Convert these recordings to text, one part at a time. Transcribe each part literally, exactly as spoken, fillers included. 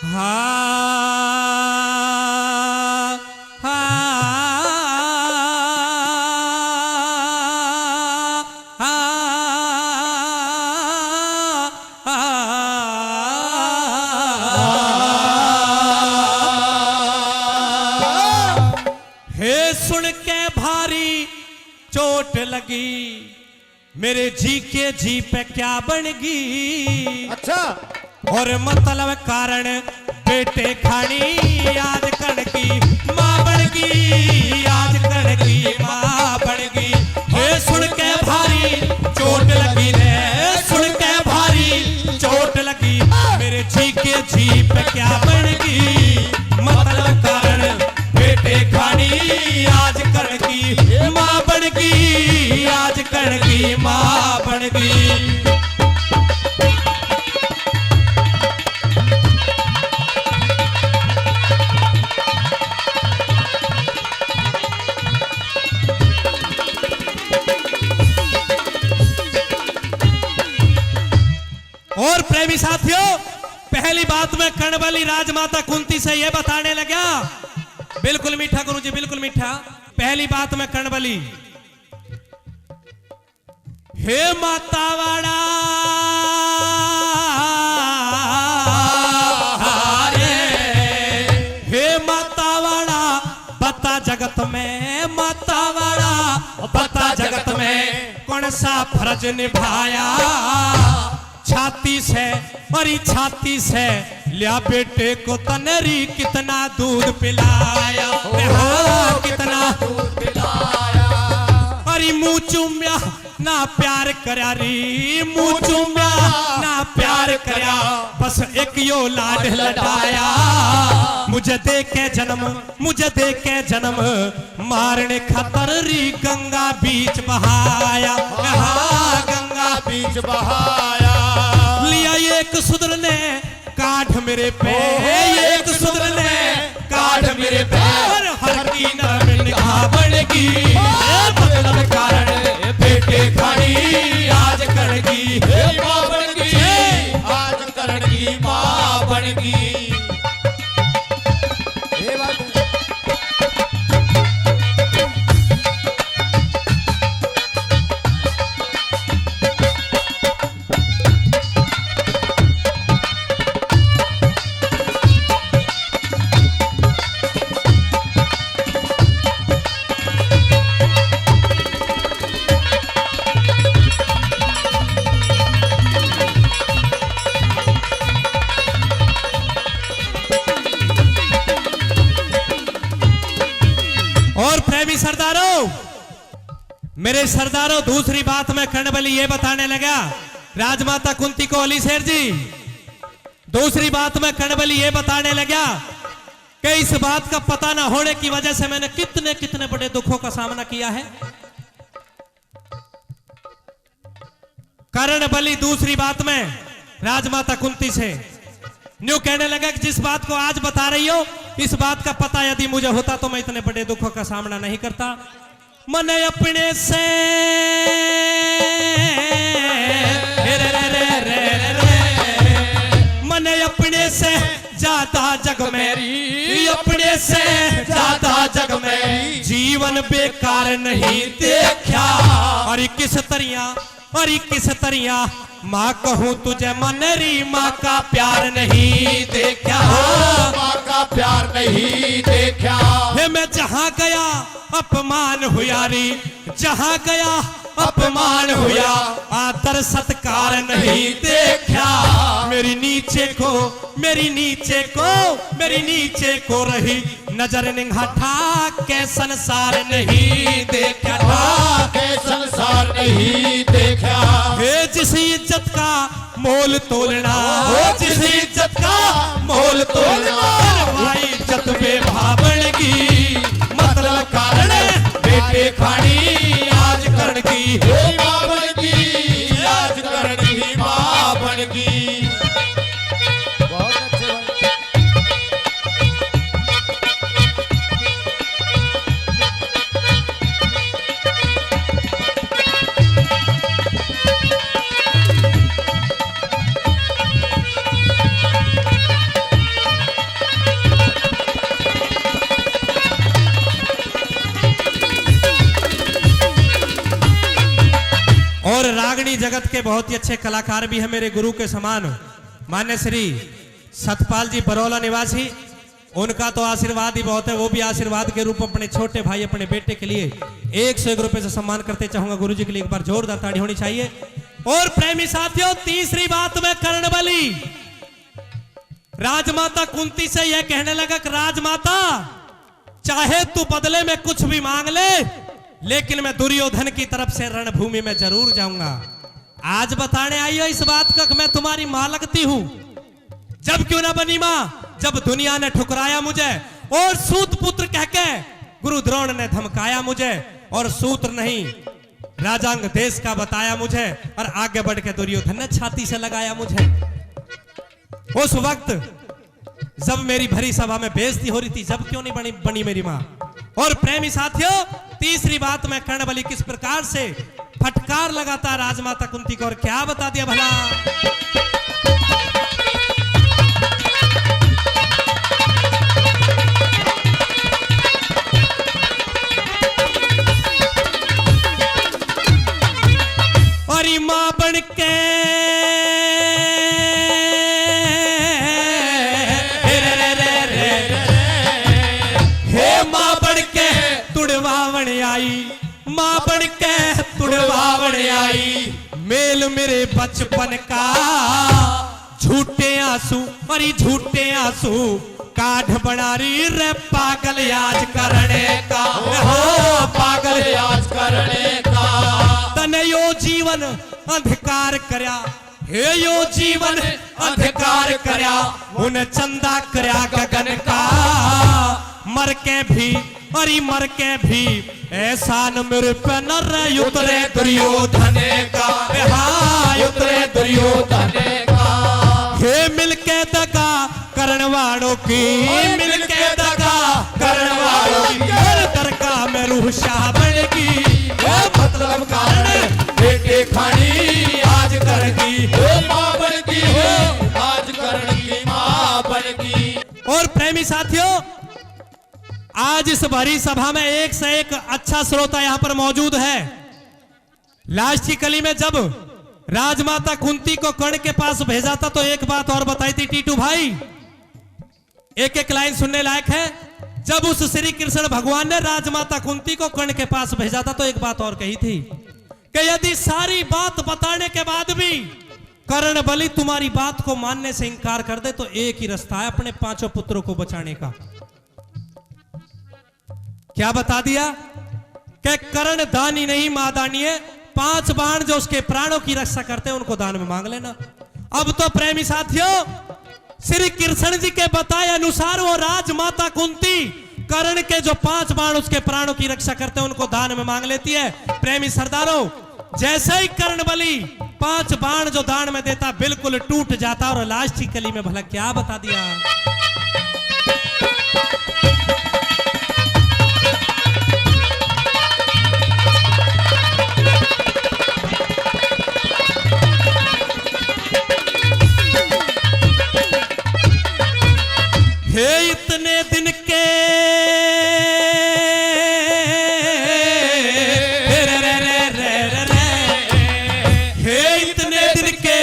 हाँ, हाँ, हाँ, हाँ। हे सुन के भारी चोट लगी, मेरे जी के जी पे क्या बनगी? अच्छा। और मतलब कारण बेटे खानी आज कणकी माँ बनगी, आज कणकी माँ बनगी। हे सुन के भारी चोट लगी रे, सुन के भारी चोट लगी, मेरे जी के जी पे क्या बनगी? मतलब कारण बेटे खानी आज कणकी माँ बनगी, आज कणकी माँ बनगी। और प्रेमी साथियों, पहली बात मैं कणबली राजमाता कुंती से ये बताने लगा, बिल्कुल मीठा गुरु जी, बिल्कुल मीठा। पहली बात मैं कणबली, हे माता वाला, हे माता वाला, बता जगत में, माता वाला, बता जगत में कौन सा फर्ज निभाया? छाती से, अरे छाती से लिया बेटे को तने री, कितना दूध पिलाया, हाँ, कितना दूध पिलाया। अरे मुँह चूम्या ना प्यार करया री, मुँह चूम्या ना प्यार करया, बस एक यो लाड लडाया। मुझे दे के जन्म, मुझे दे के जन्म, मारने खातर री गंगा बीच बहाया, हाँ, गंगा बीच बहाया। लिया एक सुदर ने काठ मेरे पे, ओहो। एक सुदर ने काठ मेरे पे, हर, हर की नरम निगाह बनगी। ओहो। मतलब कारण बेटे खानी आज कणकी, हे माँ बनगी, आज कणकी माँ बनगी। ये बात है। और प्रेमी सरदारों, मेरे सरदारों, दूसरी बात मैं कणबली ये बताने लगा, राजमाता कुंती को अली शेर जी, दूसरी बात मैं कणबली ये बताने लगा कि इस बात का पता ना होने की वजह से मैंने कितने कितने बड़े दुखों का सामना किया है। करण बलि दूसरी बात में राजमाता कुंती से न्यू कहने लगा कि जिस बात को आज बता रही हो, इस बात का पता यदि मुझे होता तो मैं इतने बड़े दुखों का सामना नहीं करता। मने अपने से, मने अपने से ज्यादा जग में, अपने से ज्यादा जग में जीवन बेकार नहीं देखा। और किस तरिया, और किस तरिया माँ कहूँ तुझे, मने री माँ का प्यार नहीं देखा। माँ का प्यार नहीं देखा। हे मैं जहाँ गया अपमान हुआ री, जहाँ गया अपमान हुआ, आदर सत्कार नहीं देखा। मेरी नीचे को, मेरी नीचे को, मेरी नीचे को रही नजर निंघा ठा के संसार नहीं देखा। ठा के संसार नहीं देखा। हे जिस इज्जत का मोल तोलना, हो जिस इज्जत का मोल तोलना, वही इज्जत बेभाव बनगी। मतलब कारण बेटे खानी आज करण की, हे बाबन की, आज करण की बाबन की। बहुत अच्छे भाई। जगत के बहुत ही अच्छे कलाकार भी हैं, मेरे गुरु के समान मान्य श्री सतपाल जी बरौला निवासी, उनका तो आशीर्वाद ही बहुत है। वो भी आशीर्वाद के रूप अपने छोटे भाई, अपने बेटे के लिए एक सौ एक रुपए से सम्मान करते चाहूंगा। गुरु जी के लिए एक बार जोरदार ताड़ी होनी चाहिए। और प्रेमी साथियों, तीसरी बात में कर्णबली राजमाता कुंती से यह कहने लगा कि राजमाता, चाहे तू बदले में कुछ भी मांग ले, लेकिन मैं दुर्योधन की तरफ से रणभूमि में जरूर जाऊंगा। आज बताने आई हो इस बात का कि मैं तुम्हारी माँ लगती हूँ। जब क्यों ना बनी माँ, जब दुनिया ने ठुकराया मुझे और सूत पुत्र कह के गुरु द्रोण ने धमकाया मुझे और सूत्र नहीं, राजांग देश का बताया मुझे और आगे बढ़ के दुर्योधन ने छाती से लगाया मुझे। उस वक्त जब मेरी भरी सभा में बेइज्जती हो रही थी, जब क्यों नहीं बनी, बनी मेरी माँ। और प्रेमी साथियों, तीसरी बात में कर्णबली किस प्रकार से फटकार लगाता राजमाता कुंती को, और क्या बता दिया भला। और माँ बन के, हे माँ बन के तुड़वावण आई, माँ बन के तुड़वावण आई। मेल मेरे बचपन का झूठे आंसू, अरे झूठे आंसू काढ़ बना रही रे पागल याज करने का। हो पागल याज करने का। तने यो जीवन अंधकार करया, हे यो जीवन अंधकार करया, उन चंदा करया गगन का। मर के भी, अरे मर के भी एहसान मेरे पे न रह उतरे दुर्योधन का। हाँ, उतरे दुर्योधन का। हे मिलके दगा करण वालों की, मिलके दगा करण वालों की। हर दरगाह में रूह शाह बनेगी। ओ मतलब कारण बेटे खानी आज करेगी। ओ माँ बनती हो आज करण की माँ बनती। और प्रेमी साथियों, आज इस भरी सभा में एक से एक अच्छा श्रोता यहाँ पर मौजूद है। लास्ट की कली में जब राजमाता कुंती को कर्ण के पास भेजा था तो एक बात और बताई थी टीटू भाई, एक एक लाइन सुनने लायक है। जब उस श्री कृष्ण भगवान ने राजमाता कुंती को कर्ण के पास भेजा था तो एक बात और कही थी कि यदि सारी बात बताने के बाद भी कर्ण बलि तुम्हारी बात को मानने से इनकार कर दे तो एक ही रास्ता है अपने पांचों पुत्रों को बचाने का। क्या बता दिया कि कर्ण दानी नहीं माँ दानी है, पांच बाण जो उसके प्राणों की रक्षा करते हैं उनको दान में मांग लेना। अब तो प्रेमी साथियों, श्री कृष्ण जी के बताए अनुसार वो राजमाता कुंती कर्ण के जो पांच बाण उसके प्राणों की रक्षा करते हैं उनको दान में मांग लेती है। प्रेमी सरदारों, जैसे ही कर्ण बलि पांच बाण जो दान में देता बिल्कुल टूट जाता और लास्ट की कली में भला क्या बता दिया। हे इतने दिन के, हे इतने दिन के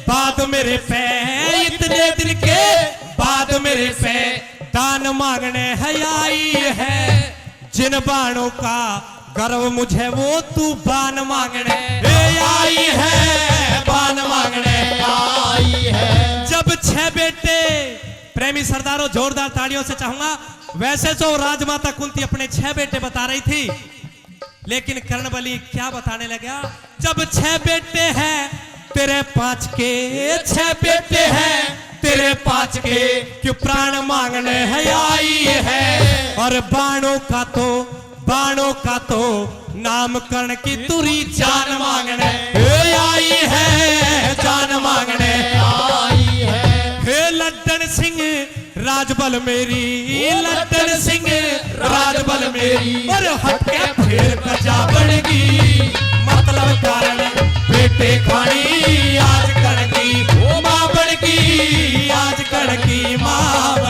बाद मेरे पे, इतने दिन के बाद मेरे पे दान मांगने है आई है। जिन बाणों का गर्व मुझे वो तू बाण मांगने, ए, आई है, बाण मांगने आई है। जब छह बेटे, प्रेमी सरदारों, जोरदार ताड़ियों से चाहूंगा। वैसे तो राजमाता कुंती अपने छह बेटे बता रही थी, लेकिन कर्णबली क्या बताने लगा? जब छह बेटे हैं तेरे पांच के, छह बेटे हैं तेरे पांच के, क्यों प्राण मांगने है आई है। और बाणों का तो, बाणों का तो नामकरण की तुरी जान मांगने, ए, आई है, जान मांगने आई है। हे लड्डन सिंह राजबल मेरी, लड्डन सिंह राजबल मेरी, और हटके फेर कजा बनेगी। मतलब कारण बेटे खानी आज कणकी, ओ माँ बनेगी आज कणकी माँ।